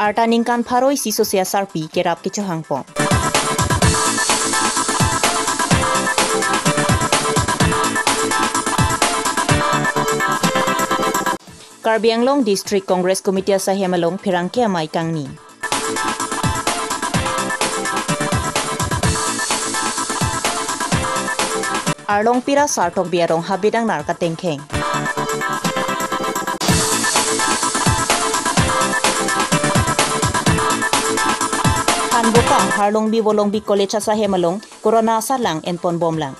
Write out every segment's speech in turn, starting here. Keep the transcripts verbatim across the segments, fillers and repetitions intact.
Arta ningkan pharo isi sose asarpi kerap kechohangpon. Karbi Anglong District Congress Committee asaihem along pherangke amei kangni. Arlongpir asar Tokbi arong habit angnar katengkheng. Hanbokang Harlongbi Volongbi College asaihem along corona asatlang enpon bomlang.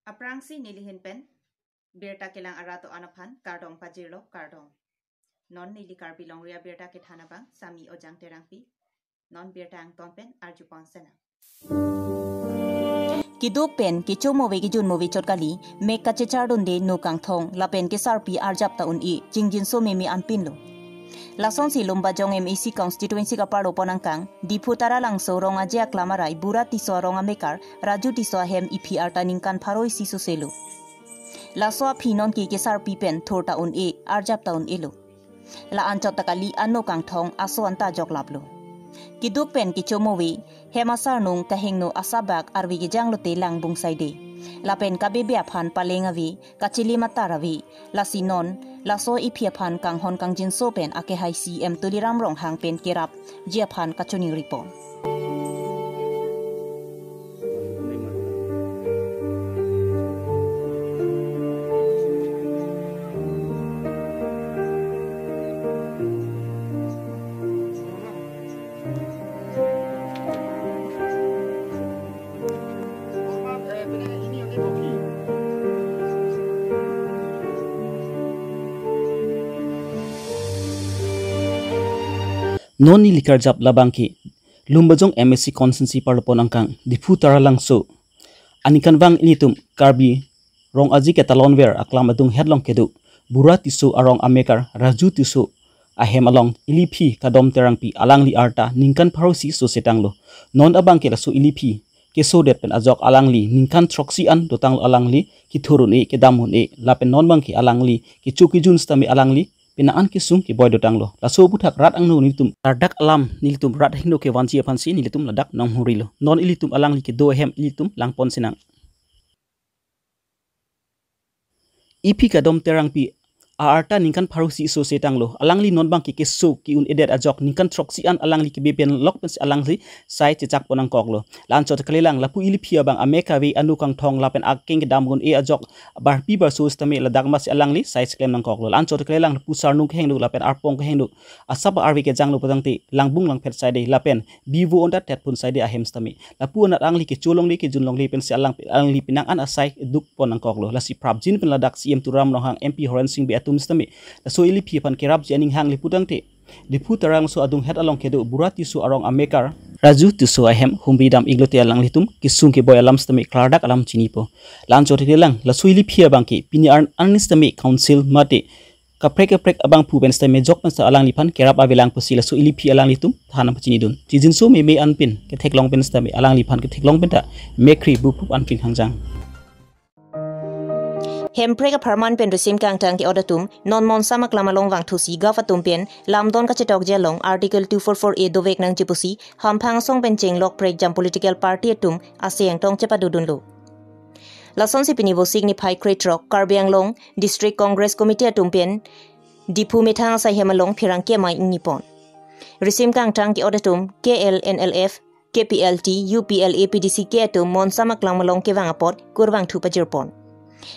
Aphrangsi nelihin pen birta kelang arat do-an aphan kardom pajirlo, kardom. Non neli Karbi Longri Abirta Kethan abang Sami Ojang Terangpi. Non birta angton pen arjupon senang. Keduk pen kecho move kejun move chot kali, mek kachechar dunde no kangthong, lapen kesarpi arjap ta un-e, chingjinso meme anpinlo. Lasonsi Lumbajong M A C constituency kaparlo pon angkang, Diphu Taralangso Rong Aje aklam arai Bura Tisso arong amekar Raju Tisso ahem iphi arta ningkan pharo isi soselo. Laso aphi nonke kesarpi pen thur ta un-e, arjap ta un-elo. La anchot ta kali, ano kangthong aso anta joklaplo. Keduk pen kecho move, hem asarnung kahingno asabak arve kejang lote langbung saide. Lapen kabebe aphan paleng ave, kachilim atar ave. Lasi non, laso iphi aphan kanghon kangjinso pen akehai C M Tuliram Ronghang pen kerapji aphan kachoningri pon. Non neli karjap labangke Lumbajong M A C constituency parlo pon angkang Diphu Taralangso aningkanvang ilitum Karbi Rong Aje ketalonver aklam adunghet along kedo Bura Tisso arong amekar Raju Tisso ahem along iliphi Kadom Terangpi alangli arta ningkan pharo isi sose tanglo. Non abangke laso iliphi kesodet pen ajok alangli ningkan throksi an dotanglo, alangli kethur un-e, kedam un-e, lapen non abangke alangli kecho kejun sitame alangli penang an kesung keboi dotanglo. Laso aputhak rat angno nelitum ladak alam nelitum rat hingno kevanji aphansi nelitum ladak nonghurilo. Non ilitum alangli kedo ahem ilitum langpon senang. Iphi Kadom Terangpi a-arta ningkan pharo isi sose tanglo. Alangli non abangke keso ke-un-edet ajok ningkan throksi an alangli kebe pen lok pensi alangli sai chechak pon nangkoklo. La anchot kalilang lapu iliphi abang amek ave, ano kangthong lapen akeng kedam un-e ajok barpi barso sitame ladak masi alangli sai cheklem nangkoklo. La anchot kalilang lapu sarnung kehingno lapen arpong kehingno asap arve kejanglo putangte langbung langphet saide lapen bivo anta tetpon saide ahem sitame. Lapu anat alangli kecho longle kejun longle pensi alang, alangli penang an asai duk pon nangkoklo. Lasi prapjin pen ladak C M Tuliram Ronghang, M P Horen Sing Bey atum sitame laso iliphi aphan kerapji aning hangli putangte Diphu Taralangso adunghet along kedo Bura Tisso arong amekar Raju Tisso ahem humri dam iklote alanglitum kesung keboi alam sitame klardak alam chinipo. La anchot kalilang laso iliphi abangke pini arni sitame council mate kaprek kaprek abangphu pen sitame jok pen sita alangliphan kerap avelang pusi laso iliphi alanglitum than pachinidun. Chingjinso meme anpin ketheklong pen sitame alangliphan ketheklong penta mekkri buphup anpin hangjang. Hemprek apharman pen risim kangtang ke-ot atum non Monsam aklam along vangthusi gov atum pen lamdon kachetokji along Article two four four A dovek nangji pusi hamphang asong pen chenglok prekjam political party atum aseng tong chepadodunlo. Lasonsi pini Vosik niphai krethrok Karbi Anglong District Congress Committee atum pen Diphu methang asaihem along pherangke amei ingnipon. Risim kangtang ke-ot atum K L N L F, K P L T, U P L A P D C K atum Monsam aklam along kevang apot kurvangthu pajirpon.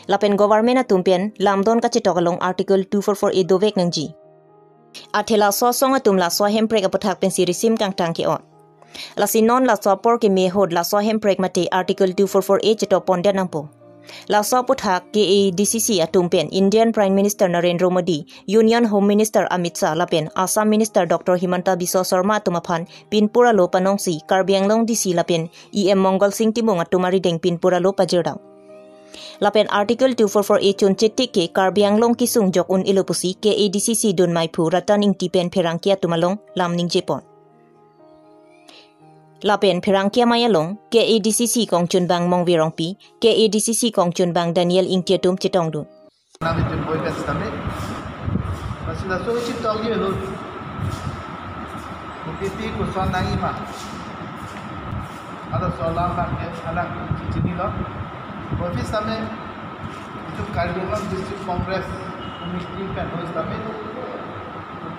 Lapen government atum pen lamdon kachetok along Article two four four A dovek nangji. Athe laso asong atum laso ahemprek aputhak pensi risim kangtang ke-ot. Lasi non laso apor keme ahut laso ahemprek mate Article two four four A chetokpondet nangpo. Laso aputhak K A D C C atum pen Indian Prime Minister Narendra Modi, Union Home Minister Amit Shah lapen Assam Minister Doctor Himanta Biswa Sarma atum aphan pinpur alo panongsi Karbi Anglong D C lapen E M Mongal Sing Timung atum arideng pinpur alo pajirdam. Lapen Article two four four A chunche tik ke Karbi Anglong kesung jok un-elo pusi K A D C C dunmeiphu Ratan Engti pen pherangke atum along lam ningjepon. Lapen pherangke amei along K A D C C kongchunbang Mongve Rongpi, K A D C C kongchunbang Daniel Ingti atum chetongdun. Nami jemboi pen sitame. Masih langsung isi tong ye hut. Bukiti kuson nangi ma. Ada soal abang ke anak cicini lo. Bukiti sitame itu Karbi Anglong District Congress Committee pen hut sitame.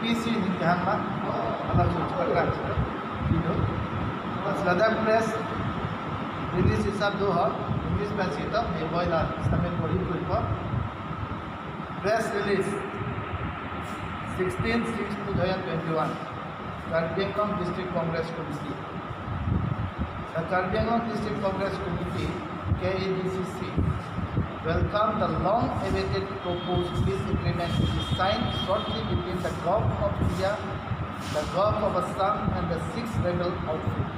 P C ni kehan ma, ala such ka kan. Video. Pas ladak press release hisap do ha, English pen sita, me boy la, statement pori pori ko. Press release, sixteen six two thousand twenty-one, Karbi Anglong District Congress Committee. The Karbi Anglong District Congress Committee, K A D C C, welcome the long-awaited proposed peace agreement to be signed shortly between the Government of India, the Government of Assam, and the six rebel outfit,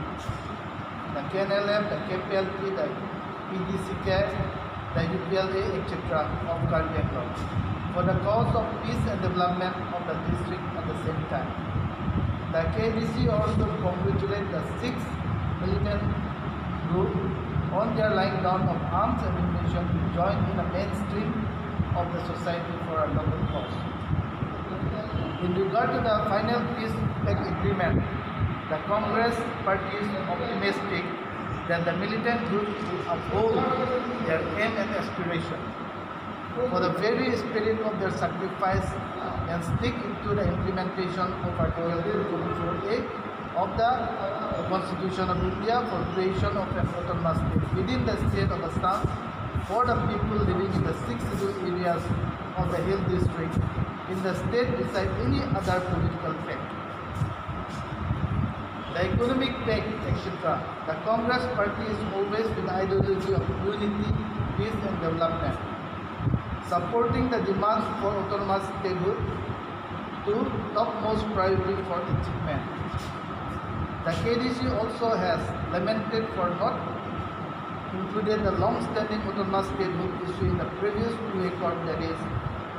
the K N L F, the K P L T, the P D C K, the U P L A, et cetera of Karbi Anglong for the cause of peace and development of the district at the same time. The K A D C also congratulate the six militant group on their laying down of arms and ammunition to join in a mainstream of the society for a noble cause. In regard to the final peace pact agreement, the Congress party is optimistic that the militant group will uphold their aim and aspiration. For the very spirit of their sacrifice and stick into the implementation of Article two forty-four A of the Constitution of India for creation of an autonomous state within the state of Assam for the people living in the six scheduled areas of the hill district in the state beside any other political fact. The economic fact, et cetera. The Congress party is always with the ideology of unity, peace and development, supporting the demands for autonomous statehood to topmost priority for achievement. The K D C also has lamented for not included the long-standing autonomous statehood issue in the previous two accord, that is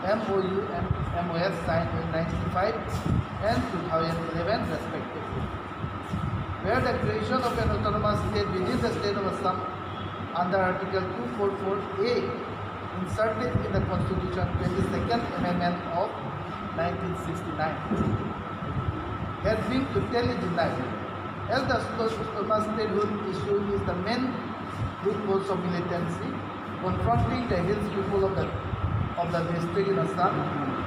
M O U and M O S signed in ninety-five and two thousand eleven respectively, where the creation of an autonomous state within the state of Assam under Article two forty-four A inserted in the Constitution twenty-second Amendment of nineteen sixty-nine had been totally denied. As the sto-, autonomous statehood issue is the main root cause of militancy confronting the hills people of the, of the district in Assam,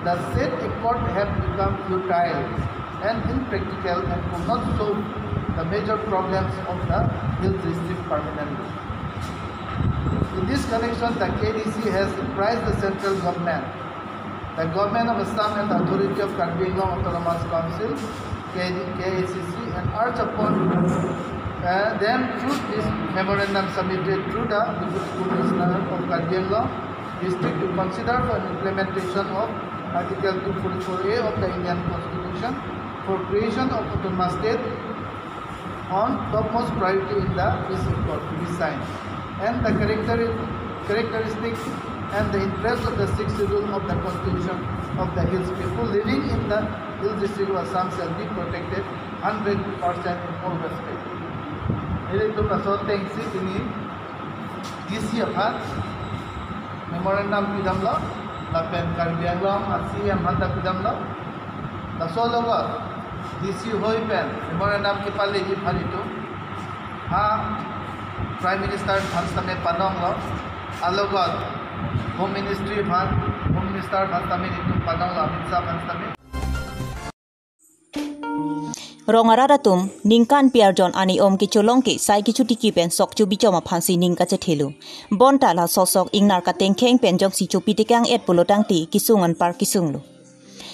the said accord have become futile and impractical and could not solve the major problems of the hill district permanently. In this connection, the K D C has apprised the central government, the government of Assam and the authority of Karbi Anglong Autonomous Council, K D, K A C C, and urge upon, uh, them through this memorandum submitted through the Deputy Commissioner of Karbi Anglong District to consider for implementation of Article two forty-four A of the Indian Constitution for creation of autonomous state on topmost priority in the peace accord to be signed, and the characteri-, characteristics and the interests of the sixth schedule of the Constitution of the Hills people living in the Hill District of Assam shall be protected hundred percent in all respects. Ilitum laso atengsi pini D C aphan memorandum pidamlo, lapen Karbi Anglong a C M aphan ta pidamlo. Laso alogot D C hoi pen memorandum kepaleji aphan itum ha Prime Minister aphan sitame panonglo, alogot Home Ministry aphan, Home Minister aphan sitame itum panonglo, Amit Shah aphan sitame. Rong arat atum ningkan pi arjon ani om kecholong ke sai kechotiki pen sok chobichom aphansi ning kachethelo. Bonta laso sok ingnar katengkheng pen jongsi chopi tekang et pulo tangte kesung anpar kesunglo.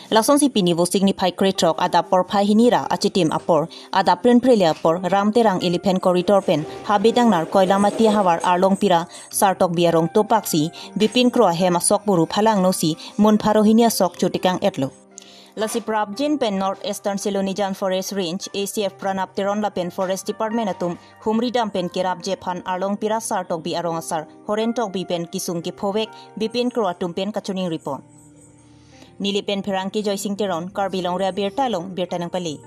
Lasonsi pini Vosik niphai krethrok adap porphai hini ra achitim apor, adap prin prele apor, Ram Terang Elephant Corridor pen Habe Dangnar Koilamati ahavar Arlongpira Sartokbi arong topaksi Bipin Kro ahem asok buru phalangnosi mun pharo hini asok chotekang etlo. Lasi prapjin pen North Eastern Silonijan Forest Range, A C F Pranab Teron lapen Forest Department atum humri dam pen kerapje aphan Arlongpira Sartokbi arong asar Horen Tokbi pen kesung kephovek Bipin Kro atum pen kachiningri pon. Neli pen pherangke Joysing Teron, Karbi Longri Abirta along birta nangpale.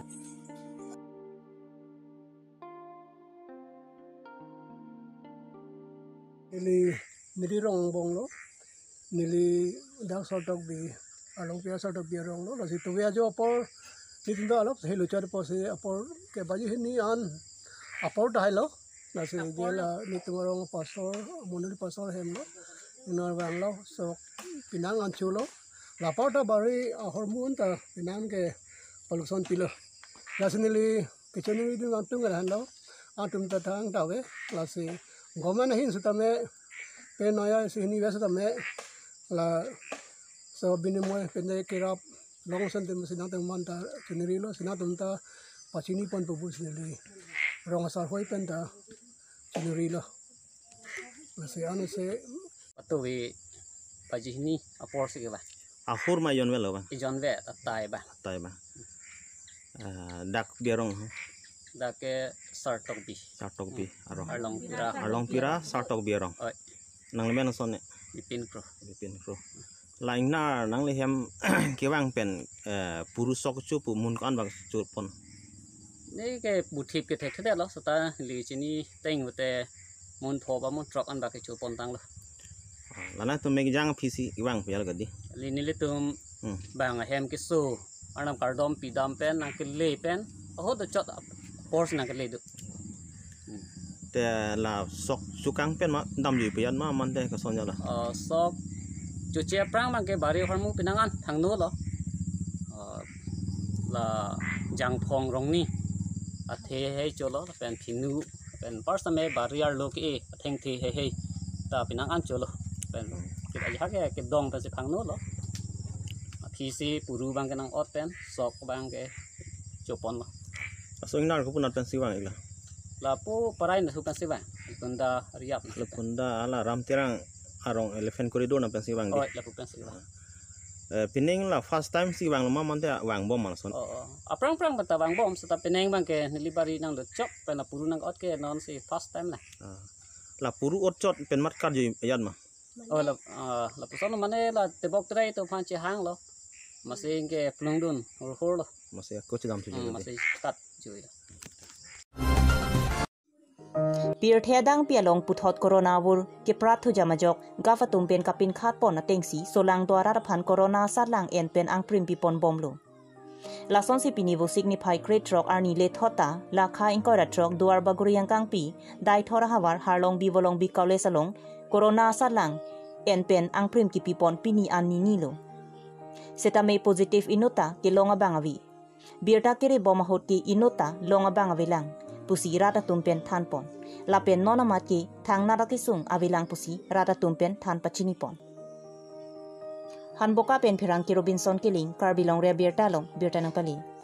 Neli, neli rong angbong lo, neli dak Sartokbi, Arlongpira Sartokbi arong lo, lasi tuve ajo apor, nelitum ta alop helo chot apotsi apor ke baji hini an apor ta hailo, lasi Apor. Jela nelitum arong pastor, mondoli pastor hem lo, inar vanglo, sok penang an cholo, la apor ta bari ahormu ta penang ke pollution pilo. Lasi neli kecheningri dun atum ke lahenlo, atum ta thang ta ave, lasi government ahin sitame, pen noya isi hini ves sitame, laso binimoy pen de kerap long sen tem sinang tem man ta cheningri lo, sinang tem ta pachini pon pupu si neli rong asar hoi pen ta cheningri lo. Lasi ansi Patuvi baji hini apor si ke ba. Ahur ma jonve lo ba? Jonve ta tai ba. Tai ba. Ah, dak bi arong ho? Dak ke Sartokbi. Sartokbi arong. Arlongpira. Arlongpira Sartokbi arong. Oi. Nangli men ason ne? Bipin Kro. Bipin Kro. La ingnar nangli hem kevang pen, eh, puru sok chu pu mun ko-an bak chopon? Ne ke buthip ke thekthedet lo, seta neli chini teng pute mun pho ba mun throk an bak ke chopon tanglo. Ah, la nangtum mek jang aphi si kevang pi al gadi? Neli nelitum Hmm. bang ahem keso, arnam kardom pidam pen nangkele pen, ahut do chot apor si nangkele do. Hmm. Te la sok chokang pen ma damji piyat ma mante koson jala? Ah, sok choche aphrang abang ke bari ahormu penang an thangno lo. Ah, la Jangphong Rongni athe hei cholo, pen Phinu, pen parsame bari arlo ke athengthe hei hei ta penang an cholo. Pen ke ajahak ke kedong pensi thangno lo. Aphi si puru abang ke nang-ot pen sok abang ke chopon lo. Laso ingnar ko punat pensi vang ik la? Lapu parai na su pensi vang. Kunda riap na. Kunda ala Ram Terang arong elephant corridor na pensi vang di? Oh, lapu pensi vang. Eh, pining la first time si vang lo ma mante vangbom ma lason? Oh, oh. Aphrang aphrang bata vangbom, seta pining abang ke neli bari nang do chok pen la puru nang-ot ke non si first time na. Ah. La puru ot chot pen mat karju ayat ma? Oh, la, ah, lapuson mane la tebok trai atum aphan chehang lo. Masi ke plungdun, hur hur lo. Masi ako chedam chu Hmm, jui. Masi kat jui lo. Pirthe adangpi along puthot corona avur keprat thujam ajok, gaf atum pen kapinkhat pon atengsi, solang do arat aphan corona asatlang en pen angprim pipon bomlo. Lasonsi pini Vosik niphai krethrok arni lethot ta, lakha ingkoi ra throk Duar Bagori angkangpi, Deithor ahavar Harlongbi Volongbi College along, corona asatlang en pen angprim kipipon pini an nini lo. Setame positive inut ta kelong abang ave. Birta kere bom ahut ke inut ta long abang avelang pusi rat atum pen thanpon. Lapen non amat ke thangnat akesung avelang pusi rat atum pen than pachinipon. Hanboka pen Pherangke Robinson Killing, Karbi Longri Abirta along birta nangpale.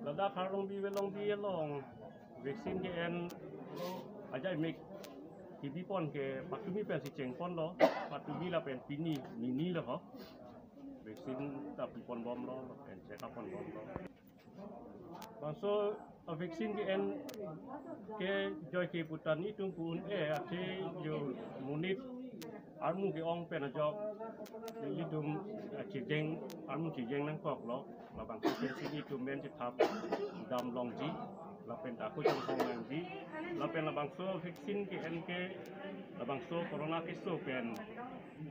Ladak Harlongbi Volongbi along vaccine ke-en ajaimek kibipon ke patumi pensi chengponlo, patumi lapen pini nini lo ho. Vaccine ta pipon bomlo, lapen check up pon bomlo. Bangso a vaccine ke-en ke joike putan itum pu un-e athe jo monit armu ke-ong pen ajok ilitum, ah, chijeng, armu chijeng nangkoklo. Labangso pensi itum men chethap dam longji, lapen ta ako chonghong nangji, lapen labangso vaccine ke-en ke labangso corona keso pen,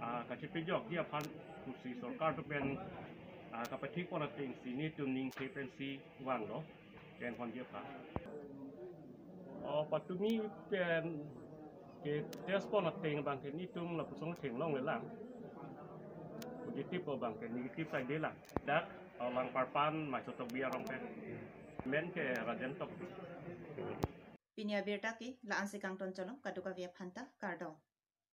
ah, kachepejokji aphan pusi sorkar atum pen, ah, kapathik pon atengsi nelitum ningthe pensi vanglo, pen honji aphan. O, patumi pen ke test pon ateng abang ke nelitum lapuson theklonglelang. Positive abang ke negative saidelang. Dak Langparpan Macho Tokbi arong pen. Men ke Rajen Tokbi. Pini abirta ke la-ansi kangton cholo, kadokave aphanta kardom.